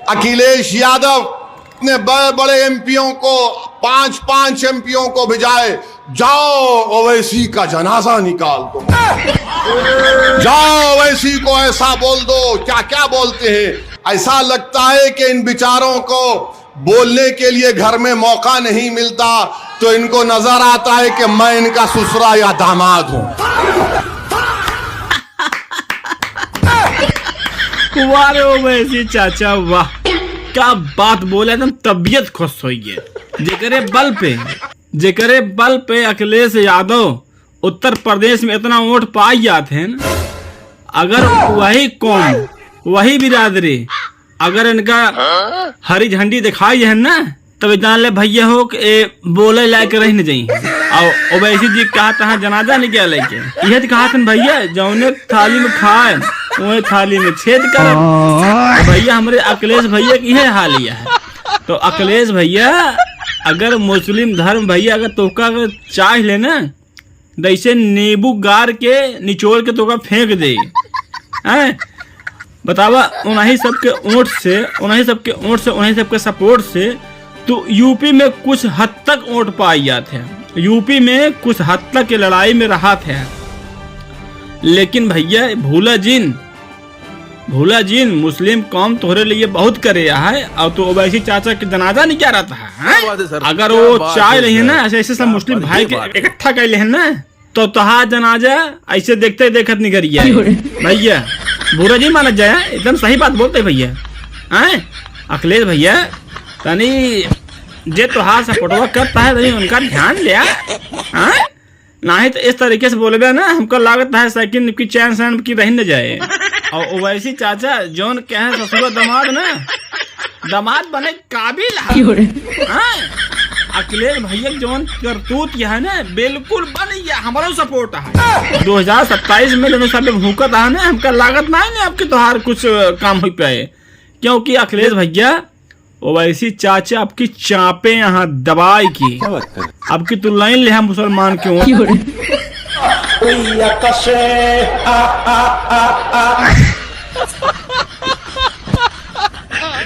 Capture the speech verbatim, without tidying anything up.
अखिलेश यादव इतने बड़े बड़े एमपीओ को, पांच पांच एमपीओ को भिजाए, जाओ ओवैसी का जनाजा निकाल दो, जाओ ओवैसी को ऐसा बोल दो। क्या क्या बोलते हैं। ऐसा लगता है कि इन बेचारों को बोलने के लिए घर में मौका नहीं मिलता, तो इनको नजर आता है कि मैं इनका ससुरा या दामाद हूं। वाह रे ओवैसी चाचा, वाह, क्या बात बोले, एकदम तबीयत खुश होइ गए। जेकरे बल पे, जेकरे बल पे अखिलेश यादव उत्तर प्रदेश में इतना वोट पाई जात हैं, अगर वही कौम, वही बिरादरी अगर इनका हरी झंडी दिखाई है ना, तब जान ले भैया हो कि ए, बोले लायक रह न जाई। और ओवैसी जी कहा तहाँ जनाजा नहीं गया लेके, यह तो कहा थन भैया, जौने थाली में खाए वही थाली में छेद कर। भैया हमरे अखिलेश भैया की यह हाल ही है। तो अखिलेश भैया, अगर मुस्लिम धर्म भैया अगर तोहका अगर चाह लेना, जैसे नींबू गार के निचोड़ के तोका फेंक दे। हैं? बतावा, उन्हीं सबके ओट से, उन्हीं सबके ओट से, उन्हीं सबके सपोर्ट से तो यूपी में कुछ हद तक वोट पाई जात है, यूपी में कुछ हद तक के लड़ाई में रहत है। लेकिन भैया भूला जिन, भूला जिन, मुस्लिम कौम तोहरे लिए बहुत करे है, और तो ओवैसी चाचा के जनाजा निकालत है, हैं? क्या बात है सर, अगर क्या वो बात चाह है रही है सर, ना, ऐसे ऐसे सब क्या मुस्लिम बात, भाई ये के बात है। इकट्ठा कर ले है ना, तो तोहार जनाजा ऐसे देखते देखत निकल गया है। भैया, बुरा जी मानत जाए, एकदम सही बात बोलते भैया। हैं? अखिलेश भैया, तनी जे तोहार सपोर्टवा करता है, तनी उनका ध्यान ले, हैं? नहीं तो इस तरीके से बोलबे ना, हमको लागत है साइकिल की चैन सैन की रह न जाए। और ओवैसी चाचा जौन कहे ससुरा दामाद ना, दामाद बने काबिल है। हाँ? अखिलेश भैया जौन करतूत यह है ना, बिल्कुल बन गया, हमारा सपोर्ट है। दो हज़ार सत्ताईस में जौन सब भूकत है ना, हमका लागत नहीं ना आपके तोहार कुछ काम हो पाए, क्योंकि अखिलेश भैया ओवैसी चाचा आपकी चापे यहाँ दबाई की। क्या बात कर? आपकी तो लाइन ले हम मुसलमान के वोट।